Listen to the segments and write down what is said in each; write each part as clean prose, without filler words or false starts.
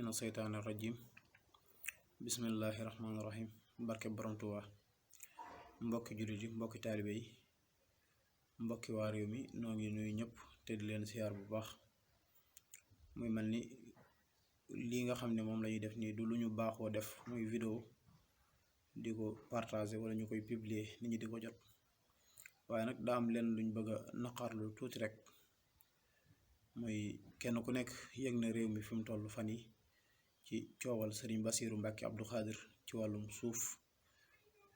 mina seytaani rajim bismillahi rahmaani rahim barke borom Tuubaa mbokki jullit yi mbokki taalibe yi mbokki waa réew mi noo ngi nuyu ñëpp te di leen siyaar bu baax. muy mel ni lii nga xam ne moom la ñuy def nii du lu ñu baaxoo def muy vidéo di ko partager wala ñu koy publier nit ñi di ko jot, waaye nag daa am leen luñ bëgg a naqarlu tuuti rek. muy kenn ku nekk yëg na réew mi fi mu toll fan yi ci coowal Serigne Bassirou Mbacké Abdou Khadir ci wàllum suuf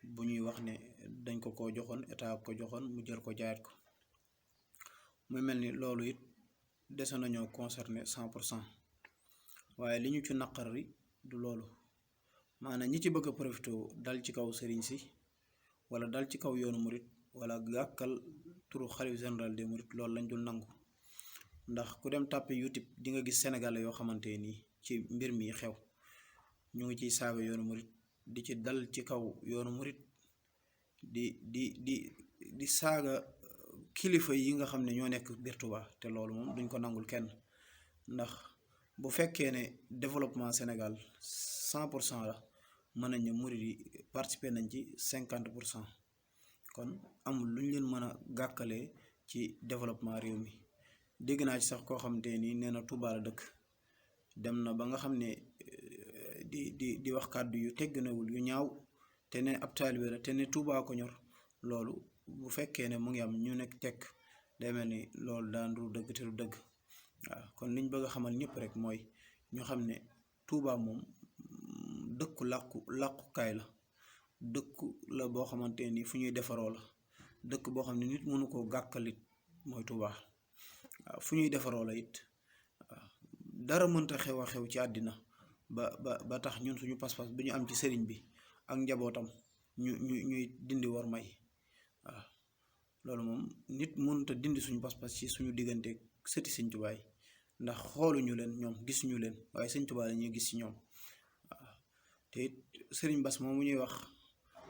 bu ñuy wax ne dañ ko joxoon état ko joxoon mu jël ko jaayat ko. muy mel ni loolu it dese nañoo concerné 100%, waaye li ñu ci naqari du loolu. maanaam ñi ci bëgg a profité dal ci kaw sëriñ si wala dal ci kaw yoonu murit wala gàkkal turu xalif général des murit, loolu lañ dul nangu. ndax ku dem tàppe YouTube di nga gis Sénégalais yoo xamante nii ci mbir mi xew ñu ngi ciy saaga yoonu murit, di ci dal ci kaw yoonu murit, di saaga kilifa yi nga xam ne ñoo nekk biir Touba, te loolu moom duñ ko nangul kenn. ndax bu fekkee ne développement Sénégal 100% la, mën nañ ne murit yi participer nañ ci 50%, kon amul lu ñu leen mën a gàkkalee ci développement réew mi. dégg naa ci sax koo xamante nii nee na Touba la dëkk, dem na ba nga xam ne di wax kàddu yu tegginawul yu ñaaw, te ne ab taalibe la te ne Touba ko ñor. loolu bu fekkee ne mu ngi am ñu nekk tekk, day mel ni loolu daan du dëgg te du dëgg. waaw kon liñ bëgg a xamal ñëpp rek mooy ñu xam ne Touba moom dëkku làqukaay la, dëkku la boo xamante ni fu ñuy defaroo la, dëkk boo xam ne nit mënu koo gàkkalit mooy Touba. waaw fu ñuy defaroo la it. waaw dara mënta xew a xew ci àddina ba tax ñun suñu pas-pas bi ñu am ci sëriñ bi ak njabootam ñuy dindi war may. waaw loolu moom nit mënta dindi suñu pas-pas ci suñu diggante sëti sëñ Tuubaa yi, ndax xooluñu leen ñoom, gisuñu leen, waaye sëñ Tuubaa la ñuy gis ci ñoom. waaw te it sëriñ Bass moom mu ñuy wax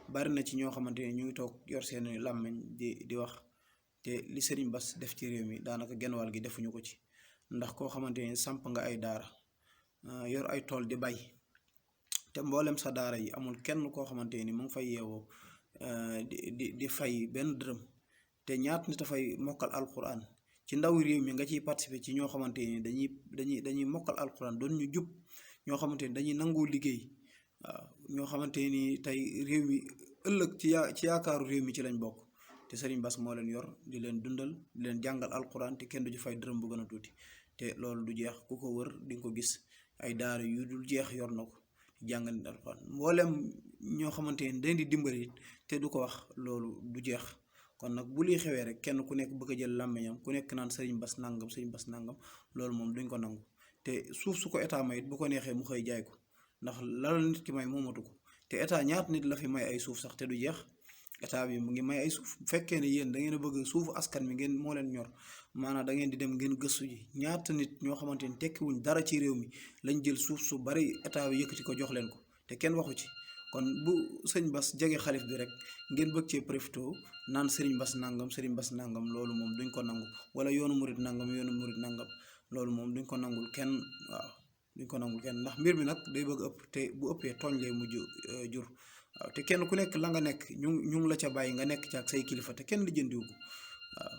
bari na ci ñoo xamante ne ñu ngi toog yor seen làmmiñ di wax, te li Serigne Bass def ci réew mi daanaka genn wàll gi defuñu ko ci. ndax koo xamante ni samp nga ay daara, yor ay tool di bay, te mboolem sa daara yi amul kenn koo xamante ni mu ngi fay yeewoo di fay benn dërëm, te ñaat nit a fay mokkal alquran ci ndaw réew mi nga ciy participer ci ñoo xamante ni dañuy mokkal alquran doon ñu jub, ñoo xamante ni dañuy nangoo liggéey. waaw ñoo xamante ni tey réew mi ëllëg ci yaakaaru réew mi ci lañ bokk. te Serigne Bass moo leen yor di leen dundal, di leen jàngal alquran, te kenn du ci fay dërëm bu gën a tuuti. te loolu du jeex, ku ko wër di nga ko gis ay daara yu dul jeex yor na ko di jàngal nit alquran. mboolem ñoo xamante ni dañ di dimbali te du ko wax, loolu du jeex. kon nag bu liy xewee rek kenn ku nekk bëgg a jël làmmiñam, ku nekk naan Serigne Bass nangam Serigne Bass nangam, loolu moom duñ ko nangu. te suuf su ko état may it bu ko neexee mu xëy jaay ko, ndax lala nit ki may moomatu ko. te état ñaata nit la fi may ay suuf sax te du jeex. état bi mu ngi may ay suuf, bu fekkee ne yéen da ngeen a bëgg suufu askan mi ngeen moo leen ñor, maanaam da ngeen di dem ngeen gëstu ji ñaata nit ñoo xamante ni tekkiwuñ dara ci réew mi lañ jël suuf su bari état bi yëkkati ko jox leen ko, te kenn waxu ci. kon bu sëñ Bass jege xalif bi rek ngeen bëgg cee profité naan Serigne Bass nangam, loolu moom duñ ko nangu. wala yoonu murit nangam, loolu moom duñ ko nangul kenn. waaw duñ ko nangul kenn, ndax mbir mi nag day bëgg ëpp, te bu ëppee tooñ lay mujj jur. waaw te kenn ku nekk la nga nekk ñu ngi la ca bàyyi nga nekk ca ak say kilifa, te kenn lijjantiwu ko. waaw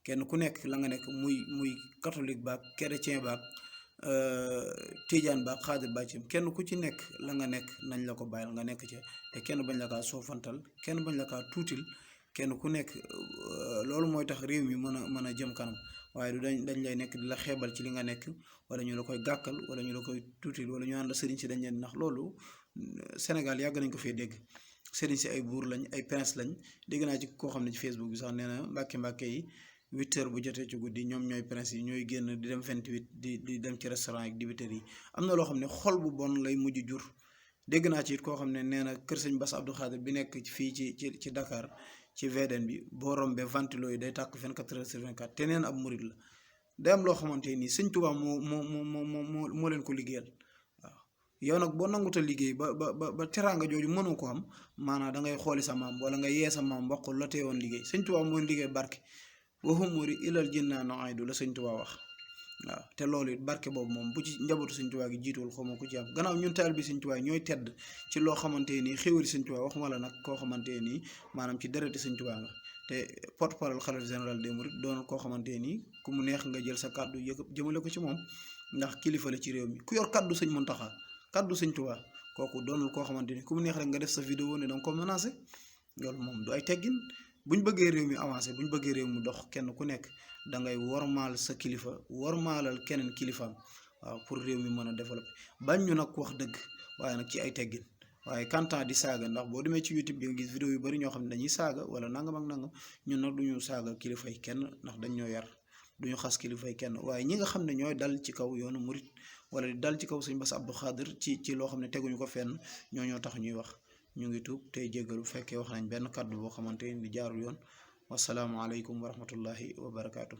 kenn ku nekk la nga nekk muy catholique baak chrétien baak tijaan baak xaadir baak kenn ku ci nekk la nga nekk nañ la ko bàyyil nga nekk ca, te kenn bañ la kaa soofantal, kenn bañ la kaa tuutil. kenn ku nekk loolu mooy tax réew mi mën a jëm kanam, waaye du dañ lay nekk di la xeebal ci li nga nekk, wala ñu la koy gàkkal, wala ñu la koy tuutil, wala ñu naan la sëriñ si dañ leen nax. loolu Sénégal yàgg nañ ko fee dégg. sëriñ si ay buur lañ, ay prince lañ. dégg naa ci koo xam ne ci Facebook bi sax nee na mbàkke yi 8h bu jotee ci guddi ñoom ñooy prince yi, ñooy génn di dem 28 di dem ci restaurant yi dibiteri yi. am na loo xam ne xol bu bon lay mujj jur. dégg naa ci it koo xam ne nee na kër sëñ Bass Abdou Khadir bi nekk fii ci Dakar ci VDN bi, boo rombee ventilo yi day tàkk 24h/24, te neen ab murit la. day am loo xamante nii sëñ Tuubaa moo leen ko liggéeyal. yow nag boo nanguta liggéey ba teraanga jooju mënoo ko am, maanaam da ngay xooli sa maam wala nga yee sa maam wax ko la teewoon liggéey. sëñ Tuubaa mooy liggéey barke, waxu muri ilal jinnaa no aydu la sëñ Tuubaa wax. waaw te loolu it barke boobu moom bu ci njabootu Sëñ Tuubaa gi jiituwul xaw ma ku ci am gannaaw ñun taal bi Sëñ Tuubaa ñooy tedd ci loo xamante nii xéwali Sëñ Tuubaa waxuma la nag koo xamante nii maanaam ci dereti Sëñ Tuubaa nga te porte-parole xalifa général des mourides doon koo xamante nii ku mu neex nga jël sa kàddu yëkk jëmale ko ci moom ndax kilifa la ci réew mi ku yor kàddu Sëñ Muntaxa kàddu Sëñ Tuubaa kooku doonul koo xamante ni ku mu neex rek nga def sa vidéo ne danga ko menacé loolu moom du ay teggin buñ bëggee réew mi avancé buñ bëggee réew mi dox kenn ku nekk da ngay wormaal sa kilifa wormaalal keneen kilifaam waaw pour réew mi mën a développé bañ ñu nag wax dëgg waaye nag ci ay teggin waaye kantaan di saaga ndax boo demee ci YouTube bi nga gis vidéo yu bari ñoo xam ne dañuy saaga wala nangam ak nangam ñun nag duñu saaga kilifay kenn ndax dañ ñoo yar duñu xas kilifay kenn waaye ñi nga xam ne ñooy dal ci kaw yoonu murit wala di dal ci kaw sëñ Bass Abdou Khadre ci loo xam ne teguñu ko fenn ñoo tax ñuy wax ñu ngi tuub tey jéggalu fekkee wax nañ benn kàddu boo xamante ni jaarul yoon wasalaamualeykum wa rahmatullahi wa barakaatu.